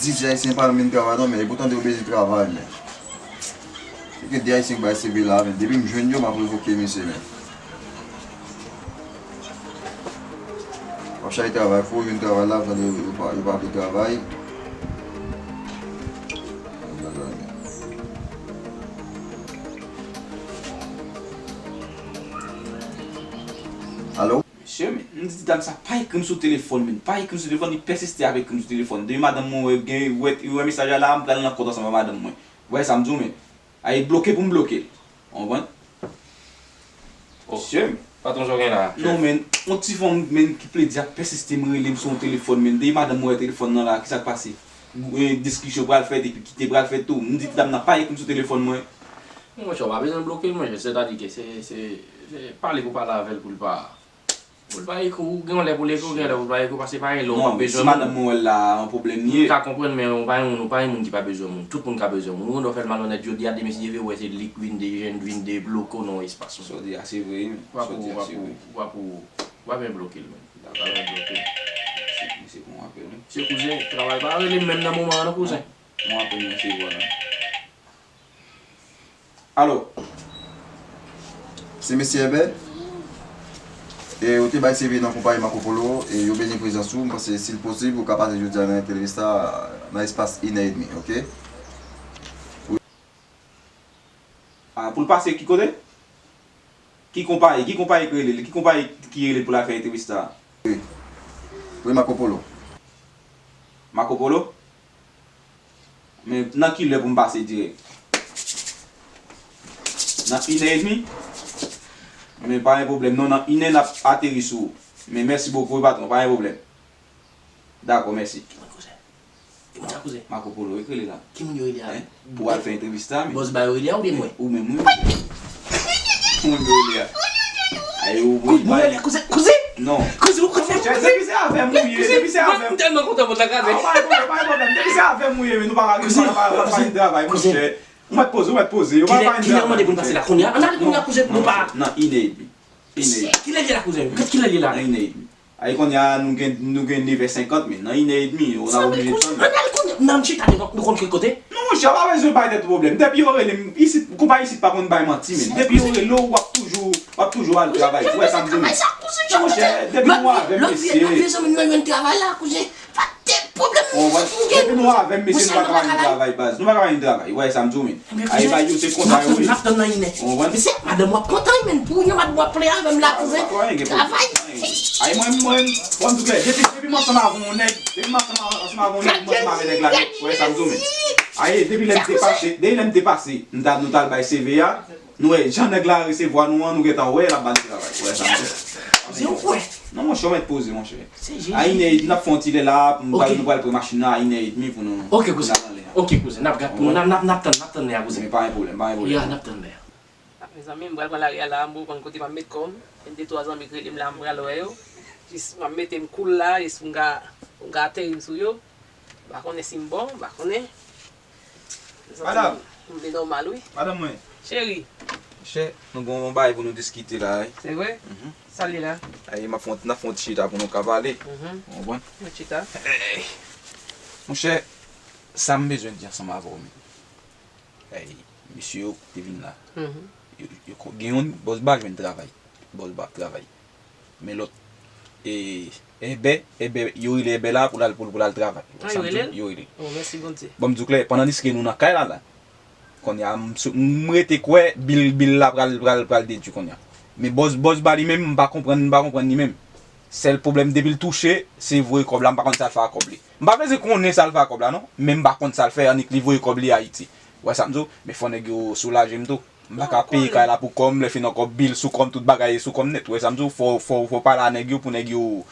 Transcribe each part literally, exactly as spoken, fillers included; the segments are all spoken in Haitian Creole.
Di, di Ayisyen pa vin travay non, men epoutan yo bezwen travay, men. Gen de Ayisyen ki bay C V la, men depi m jwenn yo, m ap revoke misye, men. W ap chache travay, fò w jwenn travay la, tande yo, yo pa, yo pa vle travay. Alo? Mesye, men, m di dam sa pa ekri m sou telefòn, men. Pa ekri m sou telefòn, li pèsiste ap ekri m sou telefòn. Depi madanm mwen wè, gen, wè, wè mesaj la, m pral nan kont ansanm ak madanm mwen. Ou wè sa m di w, men. Ay bloke pou m bloke l. Ou konprann? Oh. Mesye, men. Patwon, sa w gen la? Non, men, yon ti fanm, men, ki plede ap pèsiste m rele m sou yon telefòn, men. Depi madanm mwen wè telefòn nan la, kisa k pase? Eh, diskisyon pral fèt, epi kite pral fèt tou. M di ti dam nan pa ekri m sou telefòn mwen. Monchè, w pa bezwen bloke l, monchè. Sètadi ke se, se, se pale pou pale avè l pou l pa, pou l pa ekri w. Gen yon lè pou l ekri w, gen yon lè pou l pa ekri w, paske pa gen lè w p ap bezwen moun. Non, men si madanm mwen wè l la, yon pwoblèm li ye. M ka konprann, men ou pa gen moun, ou pa gen moun ki pa bezwen moun. Tout moun ka bezwen moun. Ou konn lè w fè l malonèt jodi a, demen si Dye vle, ou wè se li k vin de jèn, vin debloke w nan yon espas. Sa w di a, se vre, wi. Sa w di a, se vre. W ap ou, w ap ou, w ap ou, w ap enbloke l, men. Dakò, enbloke l. Se, se bon apèl, wi. Se kouzen, travay pa rele m menm nan moman an, non, kouzen. Bon apèl, men se vre, non. Alo, se mesye Herbert. E ou te bay C V nan konpayi Marco Polo, e yo bezwen prezans ou. M panse si l posib, ou ka pase jodi a nan entrevista, nan espas inè edmi, oke? A, pou l pase ki kote? Ki konpayi? Ki konpayi ki rele l? Ki konpayi ki rele l pou l al fè entrevista? Wi. Wi, Marco Polo. Marco Polo? Men nan ki lè pou m pase dirèk? Nan inè edmi? Men pa gen pwoblèm non, nan inè n ap ateri sou ou. Men mèsi bokou wi patwon, pa gen pwoblèm. Dakò, mèsi. Ki moun kouzen? Ki moun sa kouzen? Marco Polo, wi, k rele la. Ki moun yo rele a? Hein? Pou al fè entrevista, men. Bòs ba yo rele a oubyen mwen? Ou menm, wi. Ou menm yo rele a. Ayo, wi, moun yo rele a kouzen? Kouzen? Non. Kouzen, ou konn fè kouzen? Depi se avè m ou ye, depi se avè m. M tèlman kontan pou l ta kraze. Ah, pa gen pwoblèm, pa gen pwoblèm. Depi se avè m ou ye, men nou pa ka, nou pa ka, pa ka pale de travay, monchè. Ou mèt poze, ou mèt poze. Yo pa pale de travay. Kilè, kilè mande pou n pase la kounye a? Ann ale kounye a, kouzen, nou pa. Nan inè edmi. Inè edmi. Kilè l ye la, kouzen? Gad kilè l ye la. Nan inè edmi. Ay, kounye a, nou gen, nou gen nevè senkant, men nan inè edmi, ou n ap oblije tann. Ann al kounye a, n al chita devan, nou konn ki kote? Non, monchè, pa bezwen bay tèt ou pwoblèm. Depi yo rele m, isit, konpayi isit pa konn bay manti, men. Depi yo rele w, w ap toujou, w ap toujou al travay. Ou wè sa m di w, men. Non, monchè, depi nou avè m, mesye. Lòt vye zanmi nou yo jwenn travay la, kouzen. Pa gen pwoblèm. Ou wè, depi nou avè m, mesye, nou pa ka bay nou travay, baz. Nou pa ka bay nou travay. Ou wè sa m di w, men. Ay, bay yo, se konsa yo ye. N ap tann nan inè. Ou konprann? Mesye, madanm w ap kontan, men. Pou yon madanm w ap plè avè m la, kouzen. Travay. Ay, mwen, mwen, mwen, m di w klè, depi, depi m ansanm avè yon nèg, depi m ansanm, ansanm avè yon nèg, m ansanm avè nèg la nèt. Ou wè sa m di w, men. Ay, depi lè m te pase, depi lè m te pase, m ta, nou t al bay C V a, nou wè, jan nèg la resevwa nou an, nou gentan wè, l ap ba n travay. Ou wè sa m di w? Kouzen, ou kwè? Non, monchè, ou mèt poze, monchè. Se Jezi. A inè edmi, n ap fè yon ti lè la, m pral, nou pral pran machin nan, a inè edmi pou nou, pou n al anlè a. Ok, kouzen. Ok, kouzen. N ap gad pou nou, n ap, n ap, n ap tann, n ap tann lè a, kouzen. Men pa gen pwoblèm, pa gen pwoblèm. Ya, n ap tann lè a. Ah, mezanmi, m pral pran lari a la, m poko konn kote m ap met kò m. Gen de twa zanmi k rele m la, m pral wè yo. Jis m ap mete m cool la, jis pou m ka, pou m ka ateri m sou yo. M pa konnen si m bon, m pa konnen. M santi m vle nòmal, wi. Madanm mwen. Cheri. Monchè, nou gen yon bagay pou nou diskite la, wi. Se vre? Mhm. Sa l ye la? Ay, m ap fè yon, n ap fè yon ti chita pou nou ka pale. Mhm. Ou konprann? Yon chita. Ey! Monchè, sa m bezwen di ansanm avè w, men. Ey, mesye yo te vin la. Mhm. Yo, yo ko-, gen youn, bòs ba jwenn travay. Bòs ba ap travay. Men lòt, e, Èbè, Èbè, yo rele Èbè la pou l al, pou l, pou l al travay. Ah, yo rele l? Yo rele l. Oh, mèsi Bondye. Bon, m di w klè, pandan diske nou nan kay la, la, kounye a, m sou, m rete kwè bil, bil la pral, pral, pral dedui kounye a. Men bòs, bòs ba li menm, m pa konprann, m pa konprann li menm. Sèl pwoblèm, depi l touche, se voye kòb la, m pa konn sa l fè ak kòb li. M pa bezwen konnen sa l fè ak kòb la, non, men m pa konn sa l fè, annik li voye kòb li Ayiti. Ou wè sa m di w? Men fò nèg yo soulaje m tou. M pa ka peye kay la pou kò m, lè fini ankò bil sou kò m, tout bagay sou kò m nèt. Ou wè sa m di w? Fò, fò, fò pale a nèg yo pou nèg yo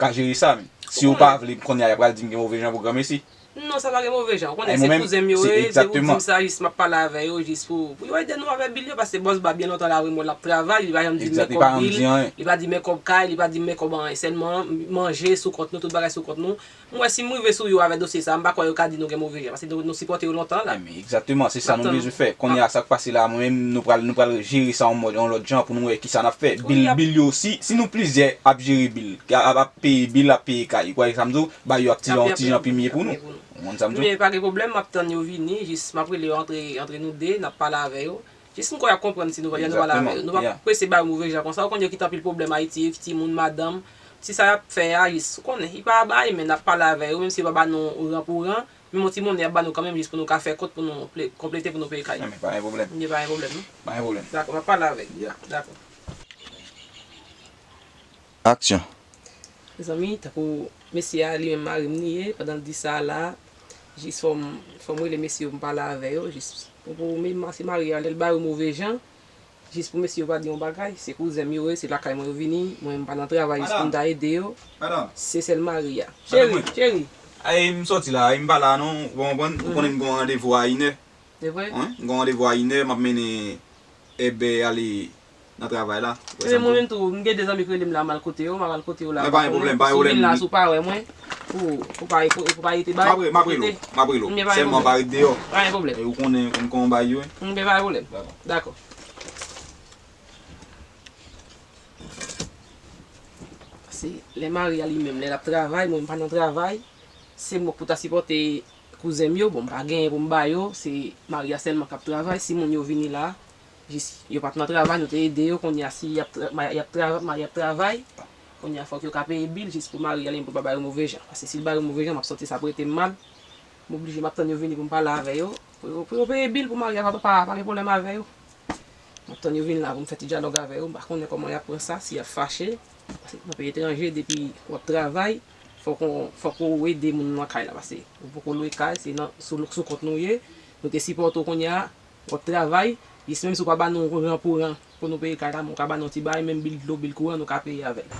ka jere sa, men. Si yo pa vle, kounye a, y a pral di m gen move jan pou granmesi. Non, sa pa gen move jan. Ou konnen se kouzen m yo ye, se pou di m sa, jis m ap pale avè yo, jis pou, pou yo ede nou avè bil yo, paske bòs ba byen lontan la, wi, mwen l ap travay, li pa janm di m men kòb bil, li pa di m men kòb kay, li pa di m men kòb anyen. Sèlman manje sou kont nou, tout bagay sou kont nou. M wè si m rive sou yo avè dosye sa, m pa kwè yo ka di nou gen move jan, paske nou, nou sipòte yo lontan la. Ebyen, egzakteman, se sa nou bezwen fè. Kounye a, sa k pase la, mwen menm, nou pral, nou pral jere sa yon mòd, yon lòt jan pou nou wè kisa n ap fè. Bil, bil yo, si, si nou plizyè ap jere bil, ap, ap peye bil, ap peye kay, ou kwè sa m di w, ba yo ak ti jan, ti jan pi mye pou nou. Ou konn sa m di w? Men pa gen pwoblèm, m ap tann yo vini, jis m ap rele yo antre, antre nou de, n ap pale avè yo. Jis m kwè y ap konprann si nou pa, lè nou pale avè yo. Nou p ap prese ba yo move jan konsa, ou konn yo kite anpil pwoblèm Ayiti, timoun, madanm. Si sa y ap fè a, jis, ou konnen, li pa bay, men n ap pale avè yo, menm si yo pa ba nou ran pou ran, menm yon ti monnen y ap ba nou kanmenm, jis pou nou ka fè kont, pou nou ple-, konplete, pou nou peye kay. Men pa gen pwoblèm. Men pa gen pwoblèm, non? Pa gen pwoblèm. Dakò, m ap pale avè yo. Dakò. Aksyon. Mezanmi, tankou mesye a, li menm mari m li ye, pandan l di sa a la, jis fò m, fò m rele mesye yo, m pale avè yo, jis pou, pou, men si mari a, lè l ba yo move jan, jis pou mesye yo pa di yon bagay, se kouzen m yo ye, se lakay mwen yo vini, mwen m pa nan travay jis pou m ta ede yo. Se sèl mari a. Cheri, cheri. Ay, m sòti la, ay, m pa la non, ou konprann? Ou konnen m gen yon randevou a inè. Se vre? Wi, m gen yon randevou a inè, m ap mennen Èbè ale nan travay la. Ebyen, mwen menm tou, m gen de zanmi k rele m la, m al kote yo, m ap al kote yo la. Men pa gen pwoblèm, pa gen pwoblèm. Si w vin la, si w pa wè mwen, pou, pou pa, pou, pou pa rete bay. M ap re-, m ap rele w, m ap rele w. Sèlman pa ret deyò. Pa gen pwoblèm. E ou konnen, konnen kòman bagay yo ye. Ebyen, pa gen pwoblèm. Dakò. Dakò. Paske lè mari a li menm, lè l ap travay, mwen m pa nan travay, se mwen k pou ta sipòte kouzen m yo, bon, m pa genyen pou m ba yo, se mari a sèlman k ap travay, si moun yo vini la, jis yo pa t nan travay, nou te ede yo, kounye a si y ap tra-, ma-, y ap tra-, ma-, y ap travay, kounye a fòk yo ka peye bil, jis pou mari a li menm pou l pa ba yo move jan, paske si l ba yo move jan, m ap santi sa prete m mal, m oblije, m ap tann yo vini pou m pale avè yo, pou yo, pou yo peye bil pou mari a pa, pa, pa gen pwoblèm avè yo. M ap tann yo vin la pou m fè ti dyalòg avè yo. M pa konnen kòman y ap pran sa, si y ap fache. Paske nan peyi etranje, depi w ap travay, fòk ou, fòk ou ede moun nan kay la. Paske ou poko lwe kay, se nan, sou, sou kont nou ye. Nou te sipòte w kounye a, w ap travay. Jis menm si w pa ba nou ran pou ran pou nou peye kay la, men w ka ba nou ti bagay, menm bil dlo, bil kouran, nou ka peye avè l.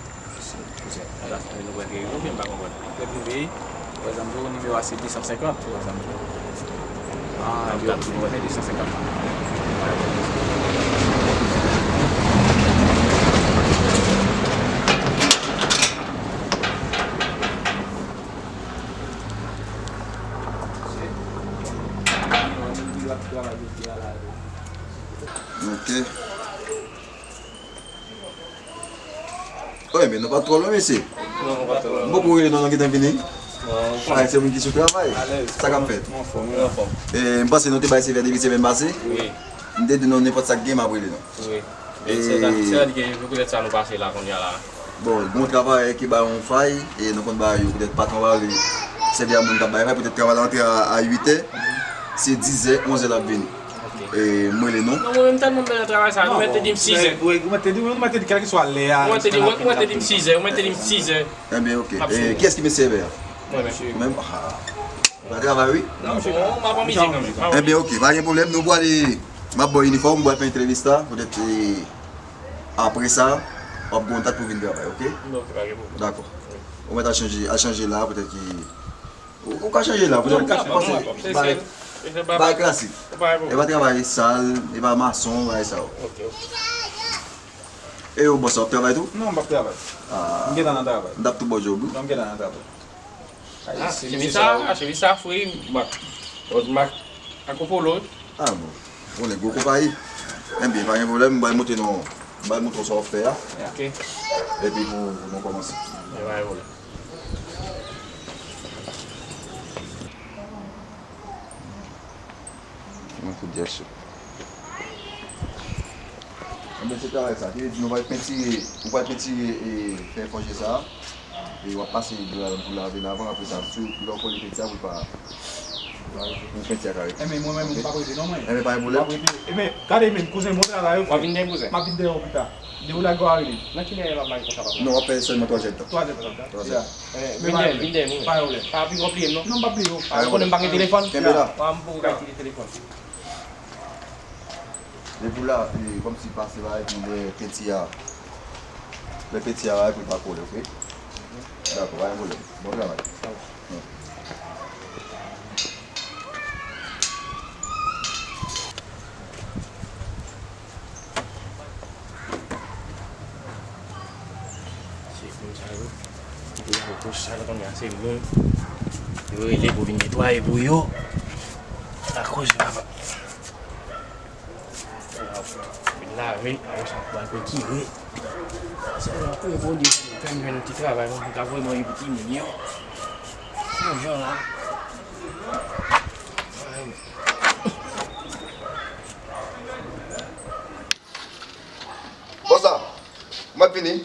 Kouzen, ala sa nou pral peye, oubyen m pa konprann. Ou prèt pou peye? Ou wè zanmi, nimewo a se de san senkant, ou wè zanmi. Ah, yo, yo, de san senkant. Ok. Wi, men nou pa twò lwen, mesye. Non, nou pa twò lwen. M poko rele nou, nou gentan vini. Bon, ou konnen. Ay, se moun ki sou travay. Alèz. Sa k ap fèt? Anfòm, wi, anfòm. E, m panse nou te bay sèvè depi semèn pase. Wi. M te di nou nenpòt sa k gen, m ap rele nou. Wi. E, se sa, se sa ki gen, se poutèt sa nou pase la kounye a la. Bon, bon travay ki bay yon fay, e nou konn bagay yo, poutèt patwon pa vle sèvi a moun k ap bay fay, poutèt travay la antre a, a uit è, se diz è, onz è l ap vini. Ok. E, m rele nou. Non, mwen menm tèlman m nan travay sa, nou mèt te di m siz è. Ou mèt te di, ou mèt te di kèlkeswa lè a. Ou mèt te di, ou mèt te di m siz è, ou mèt te di m siz è. Ebyen, ok. E, kiyès ki met sèvè a? Mwen menm. Ou menm? Ah. Ou pa travay, wi? Non, bon, m ap anmize kanmenm. Ebyen, ok, pa gen pwoblèm. Nou pwale, m ap ba w inifòm, ou pral pran entrevista, poutèt, e, apre sa, w ap gen yon dat pou w vin travay, ok? Ok, pa gen pwoblèm. Dakò. Ou mèt al chanje, al chanje la, poutèt ki Ou, ou ka chanje la, poutèt m panse bagay klasik. E pa travay sal, e pa mason, bagay sa yo. Ok, ok. E ou, bòs, w ap travay tou? Non, m p ap travay. Ah. M gentan nan travay. M t ap tou ba w djòb, wi. Non, m gentan nan travay. Ah, chemiz sa, chemiz sa fre, m ak, m ak, ak yon polo. Ah bon. Bon, nèg gwo konpayi. Enben, pa gen pwoblèm, m bay montre nou, m bay montre w sa w ap fè a. Ok. Epi pou, pou nou kòmanse. E pa gen pwoblèm. Mwen fout djèso. Enben, se travay sa. Ki vle di nou pral pentire, ou pral pentire, e, fè fòje sa. E w ap pase dlo la pou lave l avan, apre sa, si lè w kole penti a, pou l pa, pou penti a ka rete. Enben, mwen menm, m p ap rete non, mwen. Enben, pa gen pwoblèm. M p ap rete. Enben, gade, men, kouzen, bon travay, wi. W ap vin dèyè, kouzen? M ap vin dèyè w pita. Depi w lage w a rele m. Nan kilè w ap lage konsa, papa? Non, w ap fè sèlman twa zèdtan. Twa zèdtan. Twa zèdtan. Vin dèyè, vin dèyè, mwen. Pa gen pwoblèm. Pa pi konpliye m, non. Non, m p ap pliye w. Pa gen pwoblèm, m pa gen telefòn. Kenbe la. Mwen m poko ka itilize telefòn. Depi w la, e, kòmsi pase la, epi lè penti a, lè penti a, epi l pa kole, ok? Dakò, pa gen pwoblèm. Bon travay. Se moun sa yo ki pou lave kòch sal kounye a, se moun yo rele pou vin netwaye pou yo. Akoz yo ap vin lave, apre sa pou al pentire. Sèlman priye Bondye pou m fè m jwenn yon ti travay pou m ka voye manje pou timoun yo. Yon jan la. M ap vini.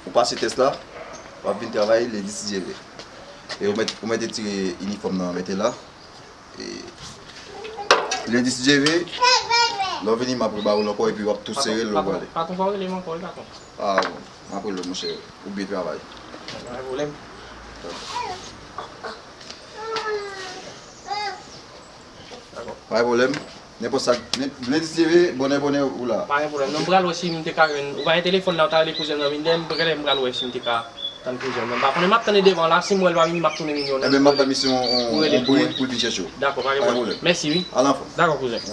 Ou pase tès la, w ap vin travay lendi si Dye vle. E ou mèt, ou mèt retire inifòm nan, mete la. E lendi si Dye vle, lè w vini, m ap reba w l ankò epi w ap tou sere l lè w prale. Patwon, fò w rele m ankò, wi, patwon. Ah, bon, m ap rele w, monchè. Ou byen travay. Pa gen pwoblèm. Dakò. Pa gen pwoblèm. Nenpòt sa, nen-, lendi si Dye vle, bonè, bonè, ou la. Pa gen pwoblèm. Non, m pral wè si m te ka jwenn. Ou pa gen telefòn la, ou ta rele kouzen m nan vin, lè m prale, m pral wè si m te ka tann kouzen m nan. M pa konnen, m ap tann devan la, si m wè l pa vini, m ap tounen vin jwenn. Enben, m ap ba misye yon, yon, yon bri pou l vin chèche w. Dakò, pa gen pwoblèm. Mèsi, wi. Al anfòm. Dakò, kouzen.